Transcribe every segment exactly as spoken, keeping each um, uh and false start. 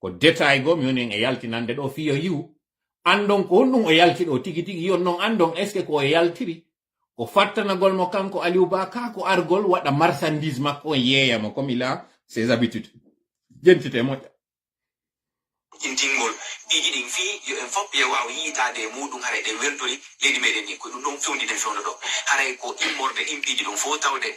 Ko détail goo mi woni en e yaltinande ɗoo fii yo yi'u. Anndon ko honɗum o yalti ɗoo tigi tigi, yi'on non anndon est-ce que ko o yaltiri ko fattanagol mo kanko Aliou Ba kaa ko argol waɗa marchandise makko on yeeya mo comme il a ses habitudes. Jentite moƴƴa. Jintingol piiji ɗin fii yo en fof ɓe waaw yiitaade e muuɗum, haray ɗen weltori leydi meɗen ndin. Ko ɗum ɗon fewndi ɗen fewndo ɗoo. Haray ko immorde ɗin piiji ɗon fof tawde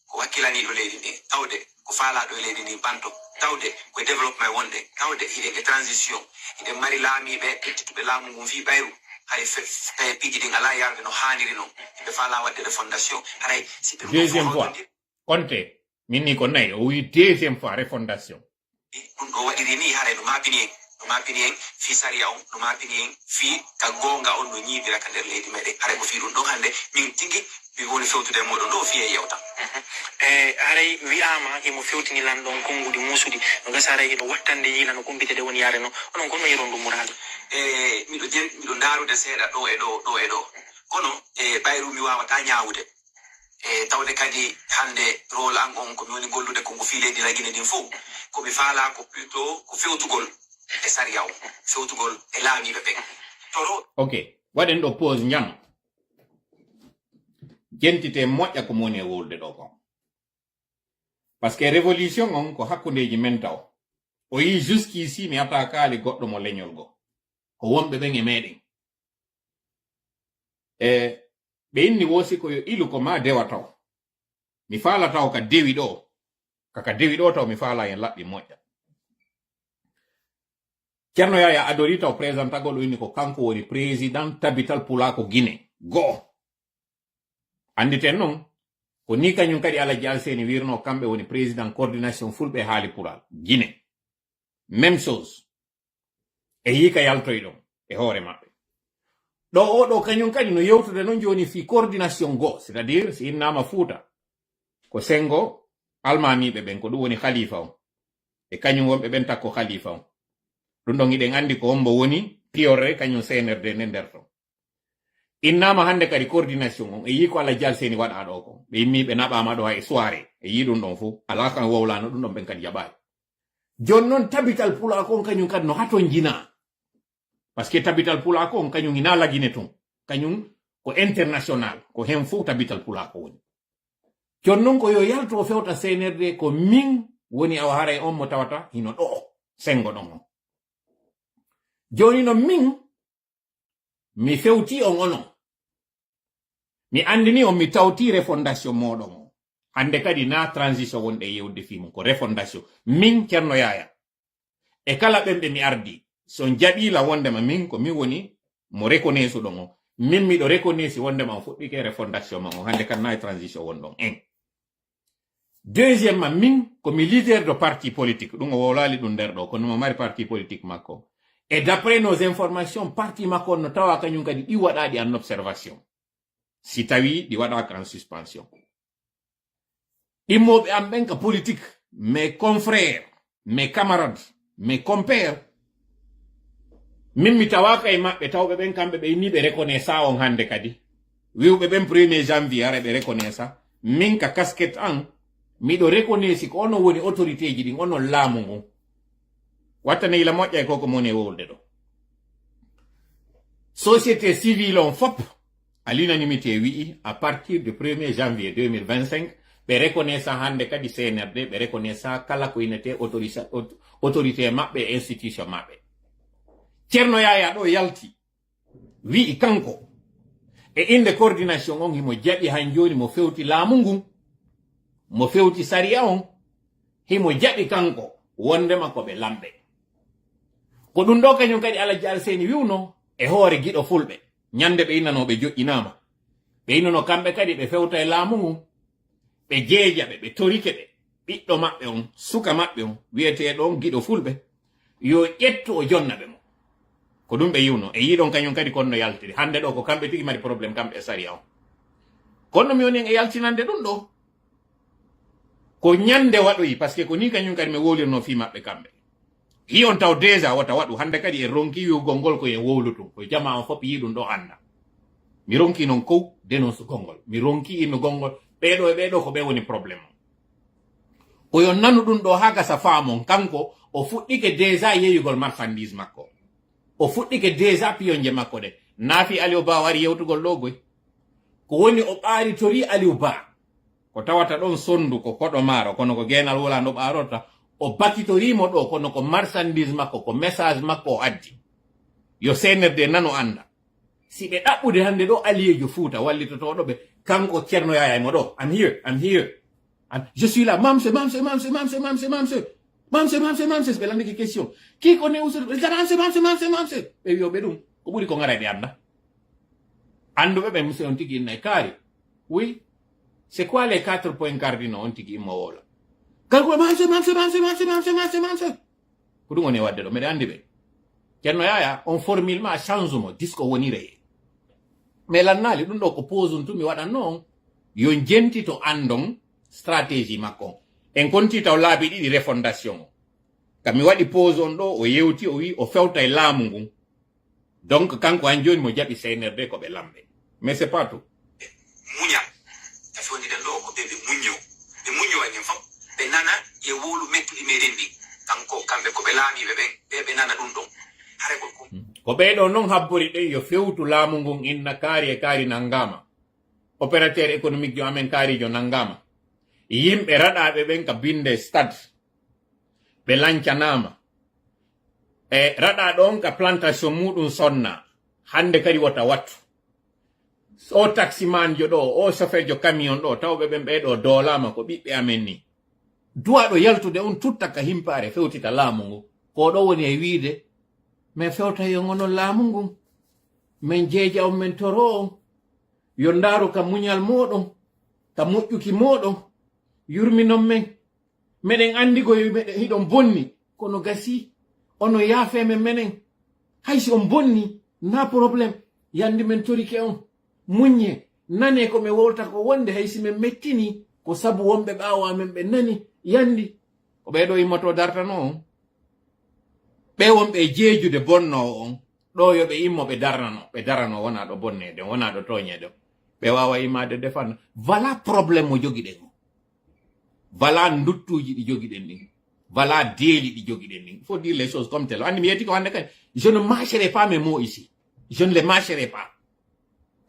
ko wakkilaniiɗo leydi ndin, tawde ko faalaaɗo e leydi ndin ɓanto, tawde ko e développement wonɗen, tawde hiɗen e transition, hiɗen mari laamiiɓe ƴettituɓe laamu ngun fii ɓayru, haray fe- tawi piiji ɗin alaa yarude no haaniri non, hiɓe faalaa waɗde refondation, haray si ɓe ɗum ɗon fof Deuxième fois, hawtondiri. Konte, min ni ko nayi, o wi'i deuxième fois refondation. Ɗum ɗoo waɗiri nii haray no maapini en, no maapini en fii sariya on, no maapini en fii ka goonga on no ñiiɓira ka nder leydi meɗen. Haray ko fii ɗum ɗon hannde min tigi mi woni fewtude e mooɗon ɗoo fii e yewta. E haray wi'aama himo fewtini lanɗon konnguɗi muusuɗi, no gasa haray hiɗo wattande yiila no kumpite ɗe woni yaade no, onon kon no yiron ɗum muraali? E miɗo jen- miɗo ndaarude seeɗa ɗoo e ɗoo, ɗoo e ɗoo. Kono e ɓayru mi waawataa ñaawude. E tawde kadi hannde rôle an on ko mi woni gollude ko ngu fii leydi Lagine ndin fof, ko mi faalaa ko plutôt ko fewtugol e sariya o, fewtugol e laamiiɓe ɓen. Toro. Ok, waɗen ɗo pause njano. Jentite moƴƴa ko moni e wowlude ɗo kon. Parce que révolution on ko hakkundeji men taw. O yi jusqu'ici mi attaquaali goɗɗo mo leñol go. Ko wonɓe ɓen e meɗen. E ɓe inni woosi ko yo ilu ko ma dewa taw. Mi faala taw ka dewi ɗo. Kaka dewi ɗo taw mi faala en laɓɓi moƴƴa. Ceerno Yaya Adori taw présentagol o inni ko kanko woni président Tabital Pulako Guinée. Go'o. Annditen non, ko ni kañum kadi Alhaji Alseni wirno kamɓe woni président coordination fulɓe haali pulal Guinée. Même chose. E yii ka yaltoy ɗon e hoore maɓɓe. Ɗo oɗo kañum kadi no yewtude non jooni fii coordination goo, c'est-à-dire si innama Fuuta, ko senngo almaamiiɓe ɓen, ko ɗum woni khalifa on. E kañum wonɓe ɓen takko khalifa on. Ɗum ɗon hiɗen anndi ko hombo woni piyorre kañum C N R D nden nder ton. Innama hannde kadi coordination on, e yii ko Alhaji Alseni waɗa ɗo kon. Ɓe immi ɓe naɓama ɗo hay soirée. E yii ɗum ɗon fof. Alaa kan wowlano ɗum ɗon ɓen kadi jaɓaali. Jooni non Tabital Pulako on kañum kadi no hatonjina. Parce que Tabital Pulako on kañum hina Lagine ton. Kañum ko international. Ko hen fof Tabital Pulako woni. Jooni non ko yo yaltu o fewta C N R D ko min woni awa haray on mo tawata hino ɗo senngo ɗon on. Jooni non min mi fewti on onon. Mi anndini on mi tawti refondation moɗon on. Hannde kadi na transition wonɗe yewde fii mum ko refondation. Min Ceerno Yaya. E kala ɓen ɓe mi ardi. So on jaɓiila wondema min ko min woni mo reconnaissuɗon on. Min miɗo reconnaissi wondema on fuɗɗike refondation ma on. Hannde kan na e transition wonɗon en. Deuxièmement, min ko mi leader de parti politique. Ɗum o wowlaali ɗum nder ɗo, kono mo mari parti politique makko. Et d'après nos informations, parti makko on no tawa kañum kadi ɗi waɗaɗi en observation. Si tawi ɗi waɗaka en suspension. Immooɓe am ɓen ka politique, mes confrères, mes camarades, mes compères, min mi tawaka e maɓɓe tawɓe ɓen kamɓe ɓe inni ɓe reconnaissa on hannde kadi. Wi'uɓe ɓen premier janvier ara ɓe reconnaissa. Min ka casquette an, miɗo reconnaissi ko onon woni autorité ji ɗin, onon laamu ngun. Wattane ila moƴƴa e koko moni e wowlude ɗo. Société civile on fop, à l'unanimité wi'i, à partir du premier janvier deux mille vingt-cinq, ɓe reconnaissa hannde kadi C N R D, ɓe reconnaissa kala ko inete autorisa- aut- autorité maɓɓe e institution maɓɓe. Ceerno Yaya ɗo yalti, wi'i kanko, e innde coordination on himo jaɓi han jooni mo fewti laamu ngun, mo fewti sariya on, himo jaɓi kanko wondema ko ɓe lamɓe. Ko ɗum ɗo kañum kadi Alhaji Alseni wi'uno e hoore giɗo fulɓe. Ñande ɓe innano ɓe joƴƴinaama. Ɓe innuno kamɓe kadi ɓe fewta e laamu ngun. Ɓe jeeja ɓe, ɓe torike ɓe. Ɓiɗɗo maɓɓe on, suka maɓɓe on, wi'eteeɗo on giɗo fulɓe, yo ƴettu o jonna ɓe mo. Ko ɗum ɓe yi'uno. E yi'uɗon kañum kadi kon no yaltiri. Hannde ɗo ko kamɓe tigi mari problème, kamɓe e sariya on. Kono mi woni en e yaltinande ɗum ɗo. Ko ñande waɗoyi, parce que ko ni kañum kadi mi wowlirno fii maɓɓe kamɓe. Yi'on taw déjà wota waɗu, hannde kadi en ronki wi'ugol ngol ko en wowlutun. Ko jamaa on fof yi'i ɗum ɗo annda. Mi ronki non kow dénoncugol ngol. Mi ronki innugol ngol. Ɓee ɗo e ɓee ɗo ko ɓe woni problème on. Ko yo nanu ɗum ɗo haa gasa faamon kanko O fuɗɗike déjà yeeyugol marchandise makko. O fuɗɗike déjà piyonje makko ɗe. Nafi Aliou Ba wari yewtugol ɗo goy. Ko woni o ɓaaritorii Aliou Ba. Ko tawata ɗon sondu ko koɗo maaro, kono ko geenal wula no ɓaarorta. O bakitorii mo ɗo, kono ko marchandise makko, ko message makko o addi. Yo C N R D nano annda. Si ɓe ɗaɓɓude hannde ɗo aliyeejo Fuuta wallitotooɗo ɓe, kanko Ceerno Yaya mo ɗo. I'm here, I'm here. I'm, je suis là. Mamse, mamse, mamse, mamse, mamse, mamse. Mamse, mamse, mamse, ɓe lanndike question. Kii ko ne usata, ɓe ngara mamse, mamse, mamse, mamse. Ɓe wiyo ɓe ɗum. Ko ɓuri ko ngara ɓe annda. Annduɓe ɓe monsieur on tigi inna e kaari. Oui. C'est quoi les quatre points cardinaux on tigi immo wowla? Kanko mamse, mamse, mamse, mamse, mamse, mamse, mamse. Ko ɗum woni waɗde ɗo, meɗen anndi ɓe. Ceerno Yaya, on formellement change mo, dis ko wonire. Mais lannaali, ɗum ɗo ko pause on tun mi waɗanno on. Yo jentito anndon stratégie makko on. En konti taw laabi ɗiɗi refondation o. Ka mi waɗi pause on ɗo, o yewti, o wi, o fewta e laamu ngun. Donc, kanko han jooni mo jaɓi C N R D ko ɓe lamɓe. Mais c'est pas tout. Muñal. Ka fewndiden ɗo ko ɓe ɓe muñño. Ɓe muñño en en fof. Ɓe nana e wowlu mettuɗi meɗen ɗi. Kanko, kamɓe ko ɓe laamiiɓe ɓen. Ɓe ɓe nana ɗum ɗon. Hare ko ko. Ko ɓee ɗoo non habbori ɗen yo fewtu laamu ngun inna kaari e kaari nanngaama. Opérateur économique jo amen kaarijo nanngaama. Yimɓe raɗaaɓe ɓen ka binnde stade. Ɓe lancanaama. E raɗaaɗo on ka plantation muuɗum sonna. Hannde kadi wota wattu. O taximan jo ɗo, o chauffeur jo camion ɗo, tawɓe ɓen ɓee ɗo doolaama ko ɓiɓɓe amen ni. Duwaɗo yaltude on tutta ka himpaare fewtita laamu ngu. Ko ɗo woni e wiide, min fewta yo ngonon laamu ngun. Min jeeja on, min toro on. Yo ndaaru ka muñal mooɗon, ka moƴƴuki mooɗon. Yurminon men. Meɗen anndi ko yo meɗen, hiɗon bonni, kono gasii, onon yaafee men menen. Hay si on bonni, na problème. Yandi men torike on. Muññe, nane ko mi wowlata ko wonde hay si min mettini, ko sabu wonɓe ɓaawo amen ɓe nani, yandi. Ko ɓee ɗoo immotoo dartanoo on. Ɓe wonɓe e jeejude bonnoowo on. Ɗoo yo ɓe immo ɓe darnano, ɓe darano wonaa ɗo bonneede, wonaa ɗo tooñeede. Ɓe waawa imaade defana. Voilà problème mo jogiɗen o. Voilà nduttuuji ɗi jogiɗen ɗin. Voilà deeli ɗi jogiɗen ɗin. Il faut dire les choses comme telles. Anndi mi yetti ko hannde kadi. Je ne mâcherai pas mes mots ici. Je ne les mâcherai pas.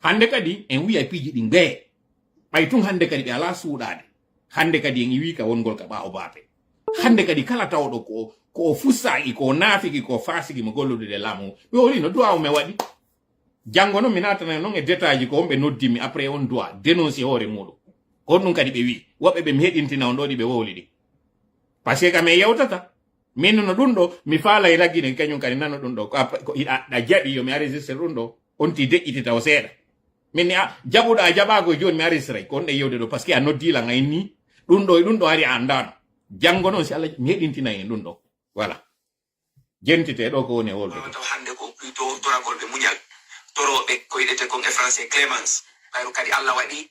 Hannde kadi en wiya piiji ɗi mbee. Ɓay tun hannde kadi ɓe alaa suuɗaade. Hannde kadi en iwii ka wongol ka ɓaawo baafe. Hannde kadi kala tawɗo ko, ko o fusaaki, ko o naafiki, ko o faasiki mo gollude e laamu. Ɓe wowlino duwaawu men waɗi. Janngo non mi naatana non e détail ji ko on ɓe noddi mi après on duwa dénoncer hoore muuɗum. Ko on ɗum kadi ɓe wi'i. Woɓɓe ɓe mi heɗintina on ɗo ɗi ɓe wowli ɗi. Parce que ka men yewtata. Min no ɗum ɗo, mi faalay ragginen kañum kadi nano ɗum ɗo. Ko a, ko hiɗa, ɗa jaɓi yo mi enregistre ɗum ɗo. On ti deƴƴiti taw seeɗa. Min ni, a, jaɓuɗo a jaɓaako e jooni mi enregistrey. Ko on ɗe yewde ɗo, parce que a noddi lan a inni. Ɗum ɗo e ɗum ɗo ari a anndaano. Janngo non si Allah mi heɗintinay en ɗum ɗo. Voilà. Jentite ɗo ko woni e wolde. Taw hannde ko plutôt toragol ɓe muñal. Torooɓe ko wiɗete kon e français clémence. Ɓayru kadi Allah waɗi.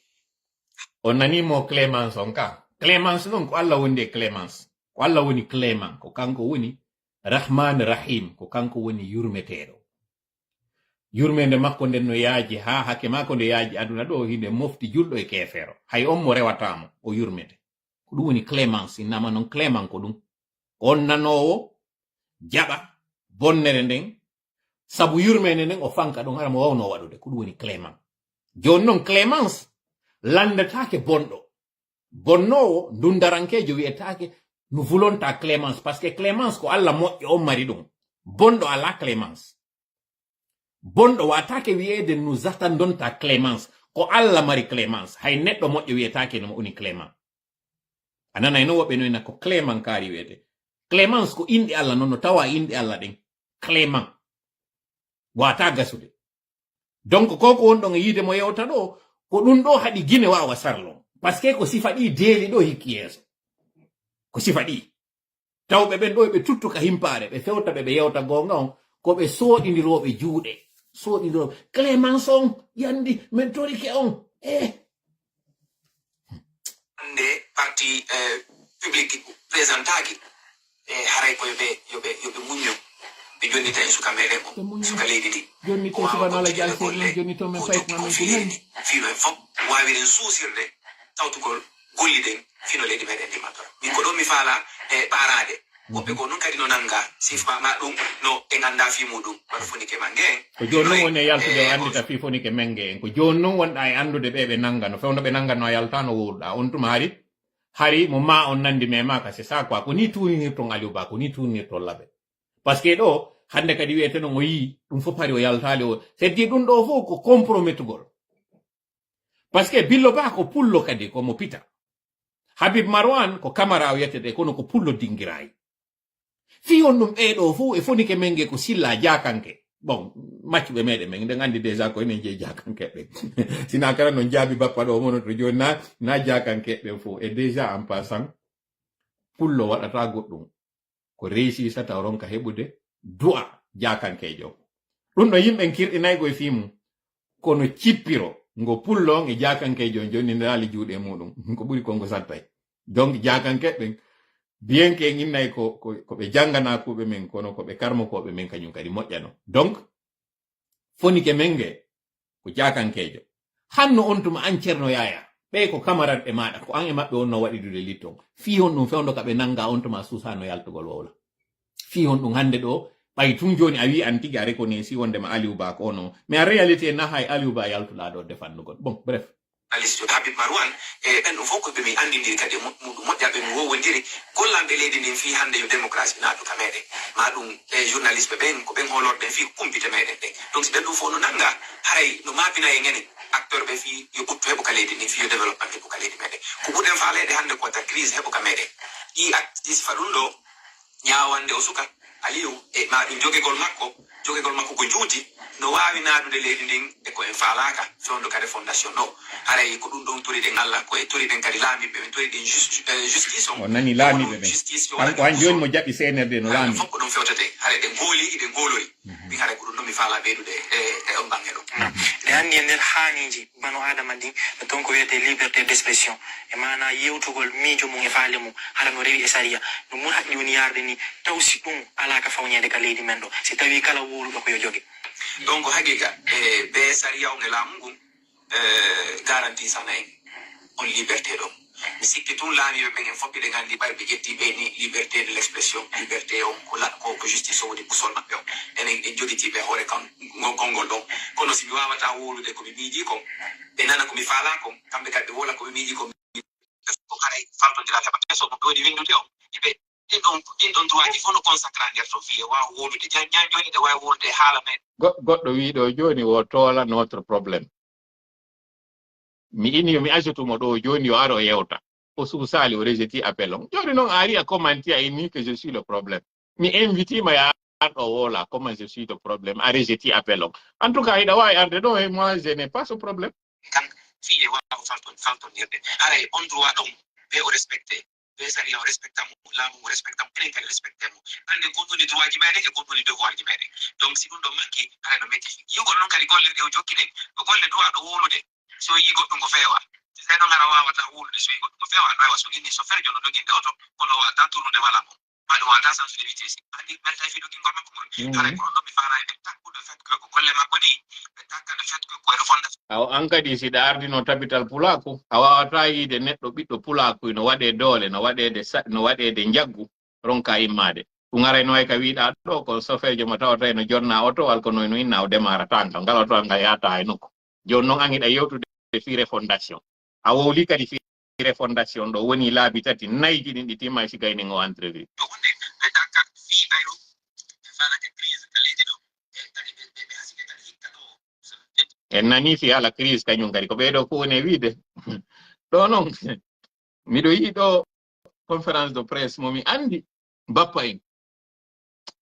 On nani mo clémence on ka. Clémence non ko Allah wondi e clémence. Ko Allah woni Clément, ko kanko woni Rahman Rahim, ko kanko woni yurmeteeɗo. Yurmeende makko nden no yaaji haa hake makko nde yaaji aduna ɗo, hinde mofti julɗo e keefeero. Hay on mo rewata mo, o yurmete. Ko ɗum woni clémence, innama non Clément ko ɗum. On nanoowo, jaɓa, bonnere nden, sabu yurmeende nden o fanka ɗum, hara mo wawno waɗude, ko ɗum woni Clément. Jooni non clémence lanndataake bonɗo. Bonnoowo, ndundarankeejo wi'etaake, no vulonta clémence, parce que clémence ko Allah moƴƴo on mari ɗum. Bonɗo alaa clémence. Bonɗo waataake wi'eede no zatandonta clémence, ko Allah mari clémence. Hay neɗɗo moƴƴo wi'etaake no woni Clément. A nanay no woɓɓe no ina ko Clément kaari wi'ete. Clémence ko inɗe Allah non no tawa inɗe Allah ɗen. Clément. Waata gasude. Donc, ko ko won ɗon e yiide mo yewta ɗo, ko ɗum ɗo haɗi Gine waawa sarlon. Parce que ko sifa ɗi deeli ɗo hikki yeeso. Ko sifa ɗi. Tawɓe ɓen ɗo ɓe tuttu ka himpaare, ɓe fewta ɓe, ɓe yewta goonga on, ko ɓe sooɗindirooɓe juuɗe. Sooɗindirooɓe. Clémence on, yandi, men torike on. Eh. Hannde parti, eh, public présentaki, e haray ko yo ɓe, yo ɓe, yo ɓe muñño. Ɓe jonnita e suka meɗen on, suka leydi ndi. Jonnite subhanallah, jaalsel men, jonnito men fayit ma men ko nandi. Fino en fof waawiren suusirde tawtugol golli ɗen fino leydi meɗen ndi mattora. Min ko ɗon mi faala e ɓaaraade. Woɓɓe goo noon kadi no nannga, sifma ma ɗum no ɓe ngannda fii muɗum, wano fonike ma ngeen. Ko jooni noon woni e yaltude o anndita fii fonike men ngeen. Ko jooni noon wonɗa e anndude ɓe ɓe nannga no fewndo ɓe nannga no a yalta no wowluɗa. On tuma hari, hari mo ma on nanndi me maka, c'est ça quoi. Ko ni tuuninirton Aliou Ba, ko ni tuuninirton Labe. Parce que ɗo, hannde kadi wiyete noon o yii, ɗum fof hari o yaltaali o. C'est-à-dire ɗum ɗo fof ko compromettugol. Parce que Billo Ba ko pullo kadi, ko mo pita. Habib Marwan ko kamara o yetete, kono ko pullo dingirayi. Fii on ɗum ɓee ɗo fof e fonike men nge ko silla jakanke. Bon, maccuɓe meɗen men, nde nganndi déjà ko enen jeyi jakanke ɓe. Sina kala noon jaabi bappa ɗo mono to jooni na, na jakanke ɓen fof. Et déjà en passant, pullo waɗata goɗɗum. Ko reysisata o ronka heɓude du'a jakankeejo. Ɗum ɗo yimɓe kirɗinaygo e fii mum. Kono cippiro ngo pullo on e jakankeejo on jonnindiraali juuɗe muɗum. Ko ɓuri kon ko sattay. Donc jakanke ɓen, bien que en innay ko, ko, ko ɓe janngana kuuɓe men, kono ko ɓe karmokooɓe men kañum kadi moƴƴano. Donc, fonike men nge, ko jakankeejo. Hanno on tuma an Ceerno Yaaya, ɓe ko kamaranɗe maaɗa, ko an e maɓɓe on no waɗidude litton. Fii honɗum fewndo ka ɓe nannga on tuma suusaano yaltugol wowla. Fii honɗum hannde ɗo, ɓay tun jooni a wii an tigi a reconnaisi wondema Aliou Ba ko ono. Mais en réalité, na hay Aliou Ba yaltuɗa ɗo defannugol. Bon, bref. Journaliste Habib Marwan, e ɓen ɗum fof ko ɓe mi anndindiri kadi e mo-, muɗum moƴƴa, ɓe mi wowondiri gollanɓe leydi ndin fii hannde yo démocratie naatu ka meɗen. Ma ɗum e journaliste ɓe ɓen, ko ɓen hoolorɗen fii kumpite meɗen ɗen. Donc si ɓen ɗum fof no nannga, haray no maabina e ngenen acteur ɓe fii yo ɓuttu heɓu ka leydi ndin, fii yo développement heɓu ka leydi meɗen. Ko ɓurɗen faaleede hannde ko wata crise heɓu ka meɗen. Ɗi ak-, ɗi sifa ɗum ɗo, ñaawande o suka, Aliou, e ma ɗum jogegol makko, jogegol makko ko juuti, no waawi naadude leydi ndin e ko en faalaaka, fewndo kadi fondation ɗo. Haray ko ɗum ɗon toriɗen Allah, ko e toriɗen kadi laamiiɓe ɓen, toriɗen justi-, eh, justice on. O nani laamiiɓe ɓen. Justice yo waɗa. Kanko han jooni mo jaɓi C N R D no laami. Fof ko ɗum fewtete, haray ɗen hooli, hiɗen hoolori. Mhm. Min haray ko ɗum ɗon mi faalaa ɓeydude e, e on baŋŋe ɗo. Nde anndi e nder haaniiji bano Aadama ɗin, no toon ko wiyetee liberté d'expression, e maanaa yewtugol miijo mum e faale mum, hara no rewi e sariya. No mun haqqi woni yaarde ni, taw si ɗum alaa ka fawñeede ka leydi men ɗo, si tawii kala wowluɗo ko yo joge. Donc, haqiqa, e ɓe sariya on e laamu ngun, e, garanti sana en on liberté ɗo. Mi sikki tun laamiiɓe ɓen en fof hiɗen anndi ɓay ɓe ƴetti ɓe ni liberté de l'expression, liberté on ko la-, ko, ko justice o woni boussole maɓɓe on. Enen en jogiti ɓe hoore kan ngol konngol ɗon. Kono si mi waawata wowlude ko mi miiji kon, ɓe nana ko mi faalaa kon, kamɓe kadi ɓe wowla ko ɓe miiji kon. Ko haray faltondiral heɓata. So ɗum ɗo waɗi winndude on, ɓe ɗin ɗon, ɗin ɗon droit ji fof no consacra nder ton fii e waawa wowlude. Jan-, jan-, jooni ɗe waawi wowlude e haala men. Go-, goɗɗo wii ɗo jooni wo toola notre problème. Mi ini yo mi accutu mo ɗo jooni yo aro yewta. O suusaali, o rejeti appel on. Jooni noon a ari a commenti a inni que je suis le problème. Mi inviti ma ya arɗo wola comment je suis le problème. A rejeti appel on. En tout cas, hiɗa waawi arde ɗo et moi je n'ai pas ce problème. Kan fii e waawa falton-, faltondirde. Haray on droit ɗon, ɓe o respecté. Ɓe sariya o respecta mo, laamu ngu respecta mo, enen kadi respecte mo. Annden kon woni droit ji meɗen e kon woni devoir ji meɗen. Donc si ɗum ɗon manki, haray no metti. Yiyugol noon kadi golle ɗe o jokki ɗen, ko golle duwaaɗo wowlude. So yii goɗɗum ko feewa, si tawi noon hara waawata wowlude, so yii goɗɗum ko feewa, no wawa so inni so ferjo no doginde oto, kono o waawata tournude wala mo. Maa ɗum waawata sensibilité si. Anndi ɓen tawi fii dogingol makko ngol. Mhm. Haray ko ɗum ɗon mi faalaa e ɓe takkude fait que ko golle makko ɗi, ɓe takka le fait que ko e refondation. Awa an kadi si ɗa ardino tabital pulaaku, a waawata yiide neɗɗo ɓiɗɗo pulaaku no waɗee doole, no waɗeede sa-, no waɗeede njaggu, ronka immaade. Ɗum arayno hay ka wiiɗaa ɗo, ko sofeejo mo tawata eno jonna oto, walla ko noy no inna o demaara tangal, ngal oto ngal yaata hay nokku. Jooni noon an hiɗa yewtude fii refondation. A wowli kadi fii refondation ɗo woni laabi tati, nayi ji ɗin ɗi timma e si gayni ngo entrevue. Ɗo wonde ɓe takka fii ɓayro ɓe faalake crise ka leydi ɗo. Ɓe kadi ɓe, ɓe, ɓe hasike kadi hikka ɗo. En nani fii haala crise kañum kadi. Ko ɓee ɗo fof woni e wiide. Ɗo noon, miɗo yi'i ɗo conférence de presse mo mi anndi, bappa en.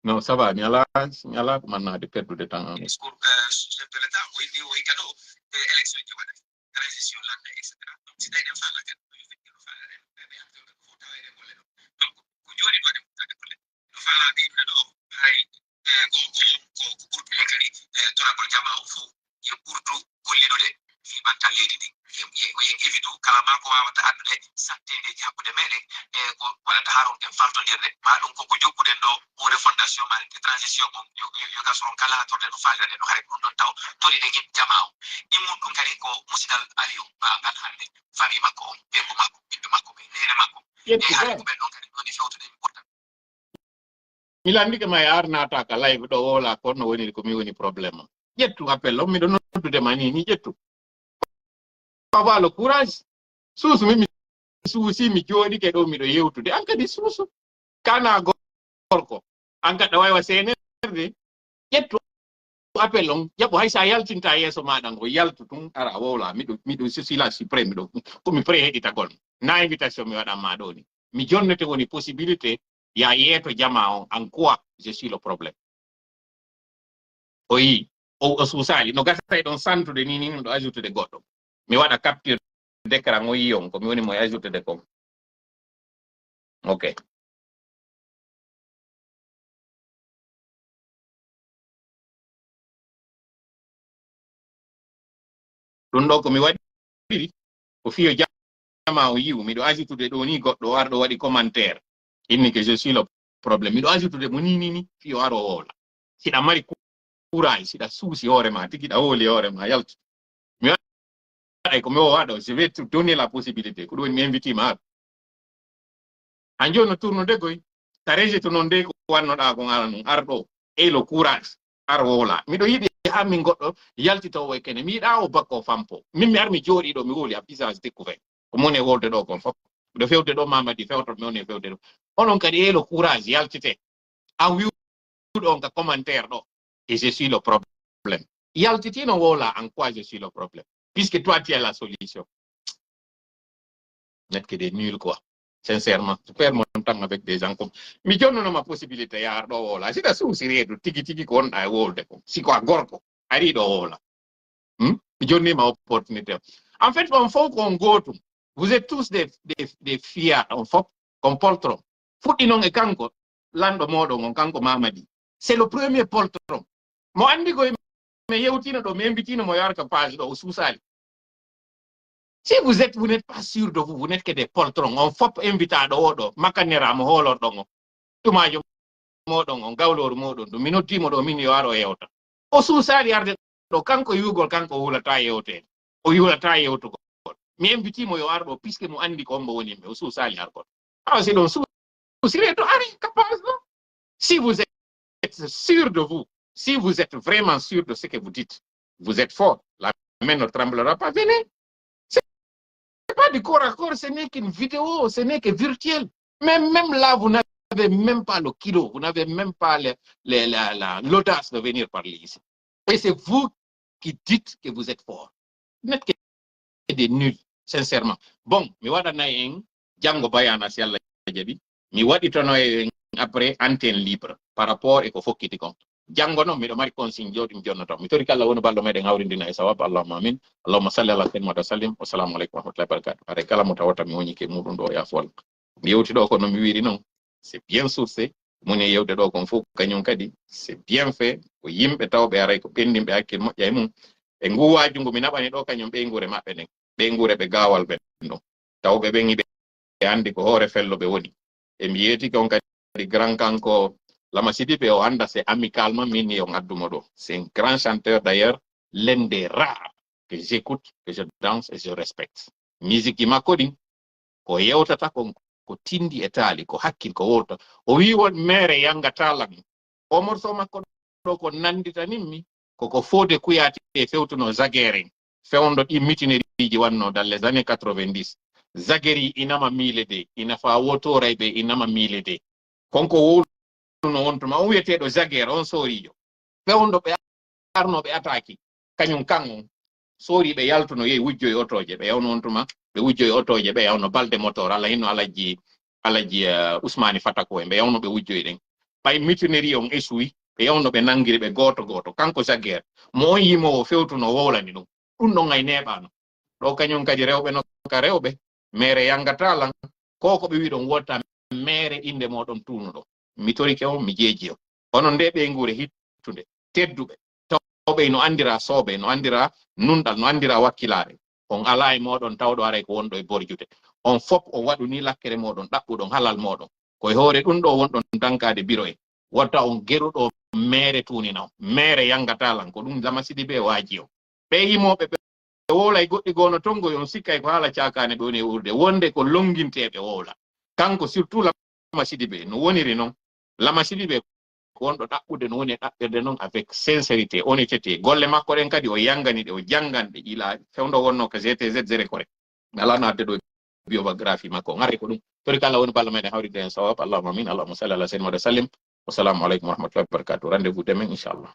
Non, ça va, mi alaa, mi alaa ko mannaade perdude temps am. Discours, euh, chef de l'État, o inni o hikka ɗo, eh, élection ji waɗa, transition lanɗe, et cetera. Donc, si tawi ɗen faala kadi, ko yo feƴƴi no faala ɗen, ɓe, ɓe yaltorde ko fof tawa eɗen golle ɗo. Donc, ko jooni ɗo ɗen fotaade golle. No faala ɓeydude ɗo, hay, eh, ko, ko, ko, ko ɓurtude kadi, eh, toragol jamaa o fof. Yo ɓurtu gollidude fii ɓantal leydi ndin. Yo, yo, yo en evitu kala maa ko waawata addude sattendeeji hakkunde meɗen e ko waɗata haa ronken faltondirde. Maa ɗum ko ko jokkuɗen ɗo, o refondation maa e transition on, yo, yo, yo gasoron kala haa torɗen no faaliraɗen no, haray ko ɗum ɗon taw toriɗen yimɓe jamaa on. Ɗimmun ɗum kadi ko musidal Aliou Ba ngal hannde, famille makko on, ɓeyngu makko, ɓiɓɓe makko ɓen, neene makko. Ƴetti e haray ko ɓen ɗon kadi woni fewtude mi ɓurta. Mi lanndike ma e ar naata ka live ɗo wowla, kono woniri ko mi woni problème am. Ƴettu appel on, miɗo noddude ma ni, ni ƴettu. Papa le courage. Suusu mi, mi suusi, mi jooɗike ɗo, miɗo yewtude. An kadi suusu. Kana gorko. An kadi ɗa wawi wa seenerde. Ƴettu appel on, jaɓu hay sa yaltinta yeeso maɗa ngo, yaltu tun, ara a wowla. Miɗo, miɗo, je suis là, je suis prêt, miɗo, ko mi prêt heɗitagol. Na invitation mi waɗan ma ɗo ni. Mi jonnete woni possibilité, ya yeeto jama on, en quoi je suis le problème. O yi, o, o suusaali. No gasa e ɗon santude ni, ni ɗo ajoutude goɗɗo. Mi waɗa capture d'écran, o yi on, ko mi woni mo e ajoutude kon. Ok. Ɗum ɗo ko mi waɗiri, ko fiyo jama o yiwu. Miɗo ajoutude ɗo ni goɗɗo o arɗo waɗi commentaire. Inni que je suis le problème. Miɗo ajoutude mo ni, ni, ni, fiyo aro o wowla. Siɗa mari courage, siɗa suusi hoore ma, tigi ɗa hooli hoore ma, yaltu. Mi waɗay ko mi o waɗo, je vais te donner la possibilité. Ko ɗum mi invite ma. A jooni no tournude koy. Ta rejetu noon de ko wannoɗaa kon ala noon. Ar ɗo. Ey le courage. Ar wowla. Miɗo yiɗi haa min goɗɗo yaltitowo e kene. Mi yiɗaa o bakko o fampo. Min mi ar mi jooɗii ɗo mi wowli à visage découvert. Ko mon e wolde ɗo kon fof. Miɗo fewde ɗo Mamadi fewto mi woni e fewde ɗo. Onon kadi ey le courage yaltite. An wiwɗo on ka commentaire ɗo. Et je suis le problème. Yaltitino wowla en quoi je suis le problème. Puisque toi tu es la solution. Net que des nuls quoi. Sincèrement, tu perds mon temps avec des gens comme. Mi jonnunoma possibilité yaar ɗo wowla. Siɗa suusi reedu tigi tigi ko wonɗa e wolde ko. Si ko a gorko, ari ɗo wowla. Hmm? Mi jonnima opportunité. En fait, on fof ko on gootum. Vous êtes tous des, des, des fiers, on fof, kon poltron. Fuɗɗi noon e kanko, lanɗo mooɗon on, kanko Mamadi. C'est le premier poltron. Mo anndi koye mi yewtino ɗo, mi invitino mo yo ar ka page ɗo, o suusaali. Si vous êtes, vous n'êtes pas sûr de vous, vous n'êtes que des poltrons. On fof invitaɗo o ɗo, makanera mo hoolorɗon o. Tumaajo mooɗon on, gawlooru mooɗon ɗum. Mi noddimo ɗo, min yo ar o yewta. O suusaali arde ɗo, kanko yiwgol, kanko o hulata yewteede. O hulata yewtugol. Mi invitimo yo ar ɗo, puisque mo anndi ko hombo woni mi, o suusaali argol. Awa si ɗon suusire to ari, ka page ɗo. Si vous êtes sûr de vous, si vous êtes vraiment sûr de ce que vous dites, vous êtes fort. La main ne tremblera pas. Venez. C'est pas du corps à corps, ce n'est qu'une vidéo, ce n'est que virtuel. Mais même là, vous n'avez même pas le kilo, vous n'avez même pas le, le- la- la- l'audace de venir parler ici. Et c'est vous qui dites que vous êtes fort. Vous n'êtes que des nuls, sincèrement. Bon, mi waɗanay en janngo bayana si Allah jaɓi. Mi waɗitono en après antenne libre par rapport e ko fokkiti kon. Janngo noon miɗo mari consigne jooɗi mi jonnoto. Mi tori kala woni balɗo meɗen hawrindina e sawab. Allahumma amin. Allahumma salli ala sayyidina Muhammad wa sallim. Wassalamu aleykum wa rahmatullahi wa barakatuh. Haray kala mo tawata mi woni ke muɗum ɗo ya fol. Mi yewti ɗo ko no mi wiri noon. C'est bien sourcé. Moni e yewde ɗo kon fof kañum kadi c'est bien fait. Ko yimɓe tawɓe aray ko ɓendinɓe hakkil moƴƴa e mum. E ngu waaju ngu mi naɓani ɗo kañum ɓeynguure maɓɓe nden. Ɓeynguure ɓe gaawal ɓen ɗon. Tawɓe ɓen iɓe anndi ko hoore fello ɓe woni. E mi yeetike on kadi grand kanko Lama Sidibe o annda c'est amicalement min ni on addumo ɗo. C'est un grand chanteur d'ailleurs, l'un des rares que j'écoute, que je danse et je respecte. Musique ji makko ɗin ko yewtata kon ko tindi e taali, ko hakkil, ko wowta. O wi won mere yangata lan. O morceau makko ɗo ko nannditanimmi, koko Fodé Kouyaté fewtuno Zaguer en, fewndo ɗi mutinerie ji wanno dans les années quatre-vingt-dix. Zaguer yi inama miile de, ina fa wotoray ɓe inama miile de. Konko wowluno on tuma, on wiyeteeɗo Zaguer, on sooriijo. Fewndo ɓe arno ɓe attaque, kañum kan on. Soori ɓe yaltuno yehi wujjoy otooje, ɓe yawno on tuma, ɓe wujjoy otooje, ɓe yawno balde motor, ala hinno Alajji, Alajji, eh, Usmani Fatako en, ɓe yawno ɓe wujjoy ɗen. Ɓay mutinerie on échoui, ɓe yawno ɓe nangiri ɓe gooto gooto. Kanko Zaguer, mo on yimoowo fewtuno wowlani ɗum. Ɗum ɗon ay neeɓaano. Ɗo kañum kadi rewɓe no ka rewɓe, mere yangata lan, ko ko ɓe wi ɗon wota mere innde moɗon tuunuɗo. Mi torike on, mi jeeji on. Onon nde ɓeynguure hittunde, tedduɓe, tawɓe no anndira soobe, no anndira nunɗal, no anndira wakkilaare. On alaa e moɗon tawɗo aray ko wonɗo e borjude. On fop on waɗu ni lakkere moɗon, ɗaɓɓuɗon halal moɗon. Ko e hoore ɗum ɗo wonɗon dankaade biro en. Wota on geruɗo mere tuunina on. Mere yangata lan, ko ɗum Lama Sidibe waaji on. Ɓe yimooɓe ɓe wowlay goɗɗi goo no tongoy, on sikkay ko haala caakaane ɓe woni e urde, wonde ko lonnginteeɓe wowla. Kanko surtout Lama Sidibe no woniri noon. Lama Sidibe ko wonɗo ɗaɓɓude no woni e ɗaɓɓirde noon avec sincérité, honnêteté. Golle makko ɗen kadi o yanngani ɗe, o janngan ɗe, il a fewndo wonno ko G T Z Zere Kore. Alaa naatde ɗo biographie makko. Ŋaray ko ɗum. Tori kala woni balla meɗen hawride en sawab. Allahumma amin. Allahumma salli ala sayyidina Muhammad wa sallim. Wassalamu aleykum wa rahmatullahi wa barakatuh. Rendez-vous demain, inchallah.